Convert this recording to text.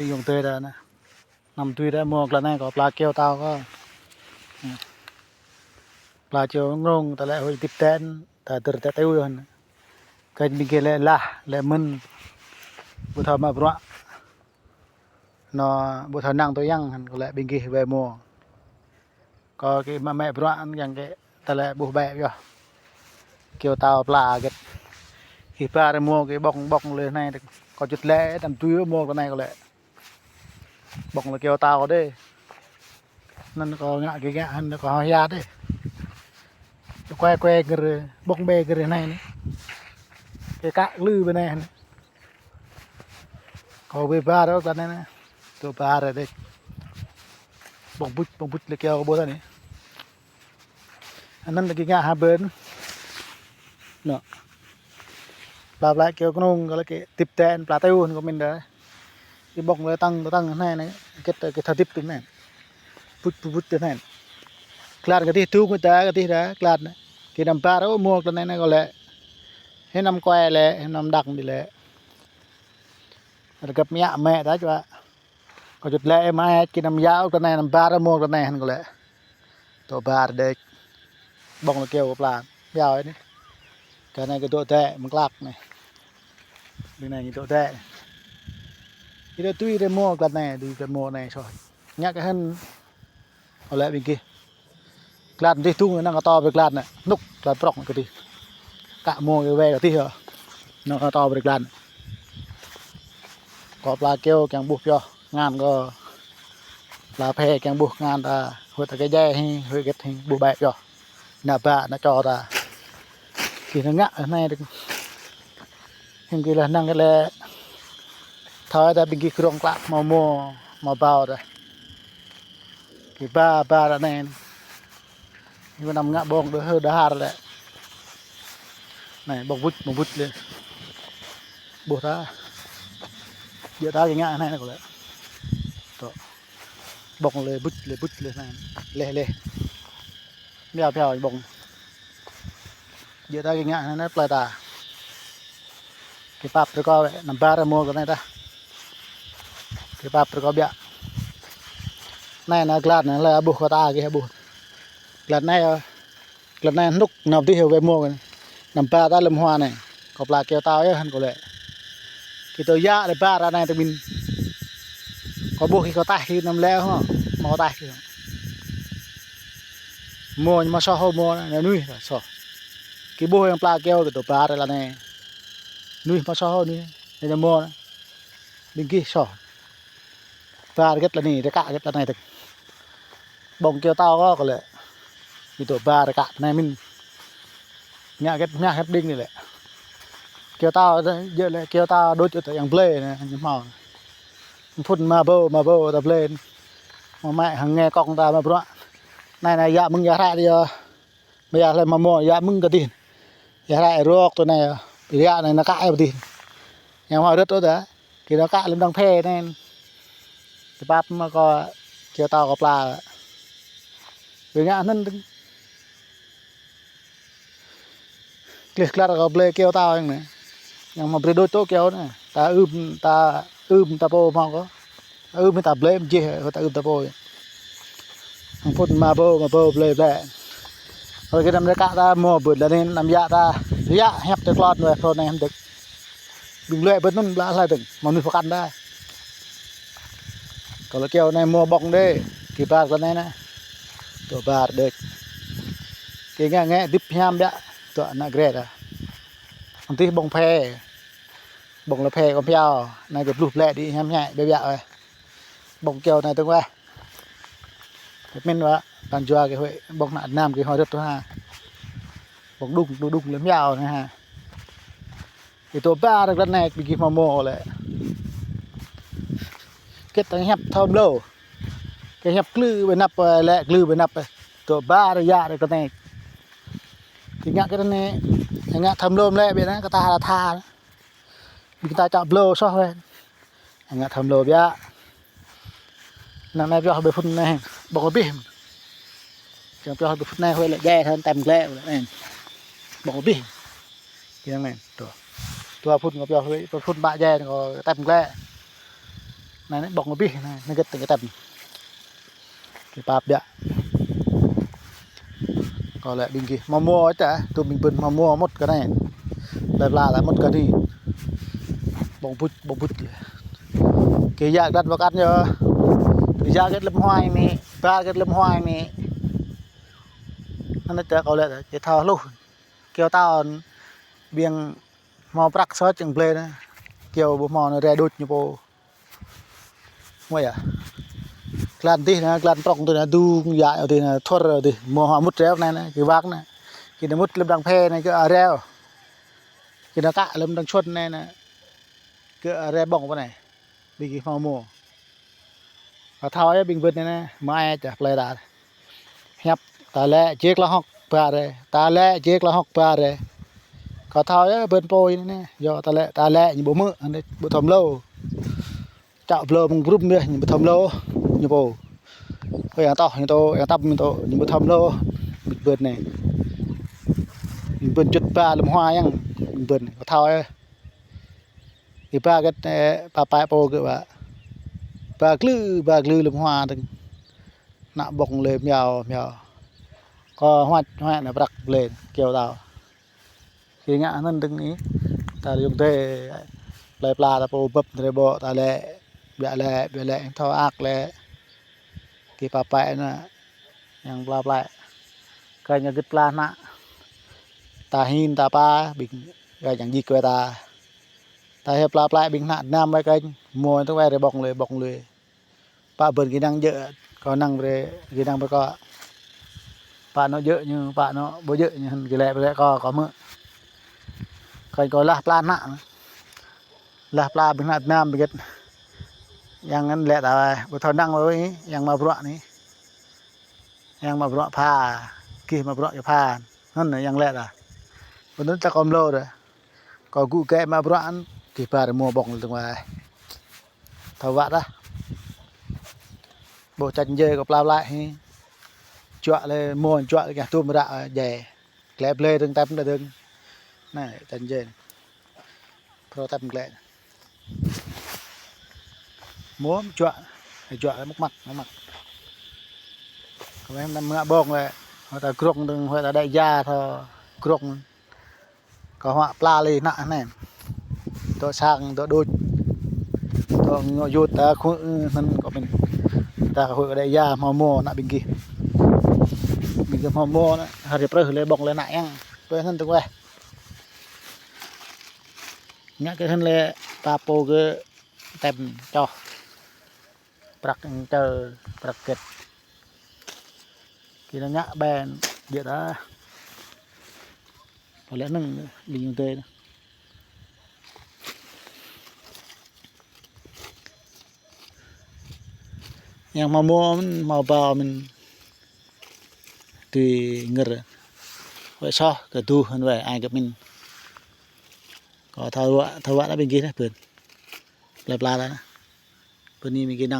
ຍອງເຕີຍດານະ ນຳຕຸຍດາມົວກລະແນກໍປາກຽວຕາວກໍ ປາຈຽວງລົງຕະແລະຫ້ວຍຕິບແຕນ ຕາເຕີແຕຕິວຫັ້ນ ກະບິເກແລະລາແລະມຶນ ບຸທາມາບຣະ ນອ ບຸທານັງໂຕຍັງຫັ້ນກໍແລະບິເກແວມົວ ກໍເກມາແມະບຣະອັນຍັງເກຕະແລະບຸແບບຢູ່ ກຽວຕາວປາເກ ກິບາຣະມົວເກບົງບົງເລີຍໃນ ກໍຈຸດແລະຕຳຕຸຍມົວກລະແນກໍແລະ ບົງລະກຽວຕາວເດ້ ນັ້ນກໍງະກິງະຫັ້ນກໍເຮົາຢາເດ້ ແກວແກວກະເຣ ບົງແບກະເຣໃນນີ້ ເກກະລືໄປໃນຫັ້ນ ກໍເວບາດອກກັນນັ້ນນະ ໂຕບາດເດ້ ບົງບຸດບົງບຸດລະກຽວກໍບໍ່ທັນນີ້ ອັນນັ້ນລະກິງະຫາເບິ່ນເນາະ ປາປາກຽວກະນົງກໍລະກິຕິບແຕນ ປາຕິວຫັ້ນກໍແມ່ນເດ້ ອີບົງເລີຍຕັ້ງຕັ້ງໃນນະ ເກັດເກັດທາດິບຕົງນັ້ນ ປຸດປຸດຕົງນັ້ນ ກລານກະຕິທຸກຕາກະຕິດາກລານ ກິນນ້ຳປາໂອໝວກຕົງນັ້ນນະກໍແລະ ເຫັນນ້ຳກວາຍແລະ ເຫັນນ້ຳດັກນີ້ແຫຼະ ລະກັບເມຍແມ່ຕາຈະວ່າ ກໍຈຸດແລະມາໃຫ້ກິນນ້ຳຢາອອກຕາແນ ນ້ຳບາດອກມວກຕາແນຫັ້ນກໍແລະ ໂຕບາດເດັກ ບົງລະກຽວກັບຫຼານ ຍາວນີ້ ກະໃນກະໂຕແຕະມັນກລັກນີ້ ເປັນໃນກະໂຕແຕະ ອີໂຕຕຸ້ຍໄດ້ມວກຕາແນ ດູຕາມວກໃນຊອຍ ຍາກກະຫັ້ນ ເອົາແຫຼະບິງກີ ກລານທີ່ທຸງນັ້ນກໍຕໍ່ໄປກລານນະ ນົກກລານປຣອກກະຕິ ກະໂມງແວກະຕິເນາະ ກໍຕໍ່ໄປກລານ ກໍປາກຽວແກງບຸພຽວ ງານກໍ ປາແພແກງບຸງານຕາ ຫົວຕະກະແຈໃຫ້ ຫົວເກັດໃຫ້ບຸແບກຢໍ ໜ້າບ້ານນະຈອຕາ ກິນງະໃນ ເຫັນກິລະນັງກະແລ ຖອຍຕາບິງກິກຣອງກະມາໂມ ມາເບົາຕາ ກິບາບາລະແນ ຢູ່ນຳງະບົງເດີເຮີດາຮາລະແຫຼະ ໃນບົງບຸດບົງບຸດເລີຍ ບົທາ ເຍອະຕາກິງະໃນນະກໍແລະ ໂຕ ບົງເລີຍບຸດເລີຍບຸດເລີຍນັ້ນ ເລເລ ແມວແພວບົງ ເຍອະຕາກິງະນັ້ນນະປລາຍຕາ ກິປັບແລ້ວກໍນຳບາຣະໂມກັນໄດ້ຕາ ກິປັບແລ້ວກໍເບຍ ໃນນະກລານນັ້ນແຫຼະບຸກະຕາກິບຸກລານໃນ ກລະແນນນຸກນຳທີ່ເຮົາໄປມ່ວນນຳປາຕາລຳຫົວໃນ ກໍປາກຽວຕາວເອີຫັ້ນກໍແລະ ກິໂຕຢາໄດ້ປາລະໃນຕະມິນ ກໍບໍ່ກິກະຕາຍກິນນຳແລ້ວເນາະ ມາຕາຍກິນ ໂມມາຊໍໂຮໂມນະນຸຍຊໍ ກິບໍ່ຍັງປາກຽວກິໂຕປາລະໃນ ນຸຍມາຊໍໂຮນຸຍ ໃນໂມນະ ບິງກິຊໍ ປາເກັດລະນີ້ ຕະກະເກັດລະໃນ ບົງກຽວຕາວກໍແລະ ມີໂຕບາຕະກະໃນມິນ ຍາເກັດຍາເຮັດດິງນີ້ແຫຼະ ກຽວຕາວເຍອະແຫຼະ ກຽວຕາວໂດດຢູ່ແຕ່ຍັງເບລນະຍັງເມົາ ພຸ້ນມາເບົາມາເບົາຕາເບລ ມາໄມ້ຫັງແງກອງຕາມາປະ ໃນນະຍະມຶງຢາແທ້ດຽວ ບໍ່ຢາກໃຫ້ມາມໍຢາມຶງກະດິນ ຢາກໄດ້ຣອກໂຕໃນ ຢາໃນນະກະໄອ້ບໍ່ດິນ ຍັງວ່າເລິດໂຕແຕ່ ກິນນະກະລຳດັງແພແນ່ນ ສະບັບມາກໍກຽວຕາວກັບປາ ເປັນຫຍັງນັ້ນ ເກລັດກະເບລກຽວຕາວຫຍັງນະ ຍັງມາເບລໂດຍໂຕກຽວນະ ຕາອຶມ ຕາອຶມຕາໂປມາກໍ ອຶມຕາເບລເຈ ຕາອຶມຕາໂປ ພຸ້ນມາເບົາມາເບົາເບລແບລ ເຮົາກິນນຳໄດ້ກະຕາໝໍເບິດລະນີ້ ນຳຢາຕາຢາແຮບແຕ່ກລອດໄວ້ເພາະໃນຫັ້ນເດັກ ບິງເລີຍເບິດນັ້ນລະຫຼາຍເຖິງມະນຸດປະກັນໄດ້ ກໍລະກຽວໃນໝໍບົງເດ້ ກິບາດກະແນນະ ຕົວບາດເດັກ ກິງະແງະດິບຍາມດະ ຕົວນະເກຣດອະ ອັນທີ່ບົງແພ ບົງລະແພກໍພຽວ ໃນກະບລູບແລະດີຍາມແງະເບຍເບຍ ບົງກຽວໃນຕຶງແວ ເມັນວ່າ ການຈົວກິເວ ບົງນະນ້ຳກິຮອຍເດັດຕົວຫາ ບົງດຸງດຸງເລີຍມຍາວນະຮະ ອີຕົວບາດກະແນກບິກິມາໂມແຫຼະ ເກັດຕັງແຮບທອມໂລ ເກັດແຮບກລືໄປນັບແລະກລືໄປນັບ ຕົວບາດຍາກະແນກ ກິງະກະແນກ ງະທຳໂລມແລະເບນະກະຕາລະທາ ບິກະຕາຈະໂບຊອແວນ ງະທຳໂລບຍາ ນັງໃນປຽວເບພຸນໃນ ບົງກະບິ ຈັ່ງປຽວເບພຸນໃນຫ້ວຍແລະແຈທັນແຕ້ມແກລະແມ່ນ ບົງກະບິ ກິນແມ່ນ ຕົວ ຕົວພຸ້ນກໍປຽວເບພຸນບະແຈກໍແຕ້ມແກລະ Nè, nè, bông bih nè, nè, gĭt, gĭt tèm. Kì pap biă. Có lẽ bình kì, mò mùa chả, tụi mình bưng mò mùa mốt cái này. Lai pla lai mốt cái này. Bông bụt, bông bụt. Kì yak đặt vào cắt nhớ. Kì yak gĭt lâm hoài nè, ba gĭt lâm hoài nè. Nè, nè, chả có lẽ, kì thao lú. Kêu tao biêng mò prăk sót chừng ple nè. Kêu bố mò nó ra đút như bố. Môi à. Glan tih nè, glan prong tih nè, du ya tih nè, thor tih, mò hoa mút reo nè, nè, kì vác nè. Kì nè mút lâm đằng phe nè, kì areo. Kì nè cạ lâm đằng chuột nè, nè. Kì areo bông bơ nè. Bình kì mò mùa. Có thao ấy bình bưng nè, nè, mai chả ple đà. Hiăp, ta lĕ, jek la hŏk, ba rê, ta lĕ, jek la hŏk, ba rê. Có thao á, bơn pôi nè, yo, ta lĕ, ta lĕ, ñu bơ mư̆, ăn đê, bơ thâm lô. Chạ blơ mưng brum đê, ñu bơ thâm lô, ñu bơ. Ôi, ăn tŏ, ñu tô, ăn tăp, ñu tô, ñu bơ thâm lô, bịt bơn nè. Bịt bơn jut ba, lâm hoa yang, bịt bơn, có thao á. Kì ba gĭt, ơ, ba pai pô kì ba. Ba glư, ba glư lâm hoa đưng. Nă bông lê miao, miao. Có hoạch, hoạch nè prăk lê, kêu tao. Kì ngă năn đưng ní. Ta dùng tê, lai pla ta pô bơp nê bô, ta lĕ, biă lĕ, biă lĕ, thao ác lĕ. Kì pla plai nè, yang pla plai. Kênh gĭt pla nă. Ta hin, ta pa, bình, kênh yang jik wai ta. Ta hiăp pla plai bình nă, năm wai kênh, môi tu wai rê bông lê, bông lê. Pă bơn kì năng jơ, có năng rê, kì năng bơ có. Pă nô jơ ñu, pă nô bơ jơ ñu, hăn kì lĕ, lĕ có, có mư̆. Kênh có lah pla nă. Lah pla bình nă, năm bình gĭt. Yang ngăn lĕ ta wai, bơ thao năng wai, yang mă bruă ní. Yang mă bruă pha, kì mă bruă kì pha. Hăn nè, yang lĕ ta. Bơ nŭn ta kôm lô đê. Có gŭ kĕ mă bruă ăn, kì ba rê mô bông lê tưng wai. Thao vă ta. Bơ chăn jê có pla plai hê. Chuă lê mô, chuă lê kì tŭm ră jê. Glĕ blê đưng tăm đê đưng. Nè, chăn jê. Pro tăm glĕ. Mô chuă. Chuă lê mŭk măk, mŭk măk. Có mấy năm ngă bông lê. Hoa ta grông đưng, hoa ta đại gia thao grông. Có hoa pla lê nă nè. Tô sang, tô đuch. Tô ngô yut ta khu, ư, năn có mình. Ta khu có đại gia, mò mô nă bình kì. Bình kì mò mô nă, hari prơ lê bông lê nă yang. Prơ năn tưng wai. Ngă kì hăn lê ta pô kì tăm chŏ. Prăk chơ, prăk gĭt. Kì nă ngă ben, jêt ta. Pă lĕ nâng, bình tê. Yang mă mô măn, mă bao măn. Tui ngơ. Wai soh, kơ du, hăn wai, ai kơ măn. Có thao vă, thao vă nă bình kì nè, bơn. Pla pla nè. Bơn ní bình kì năng.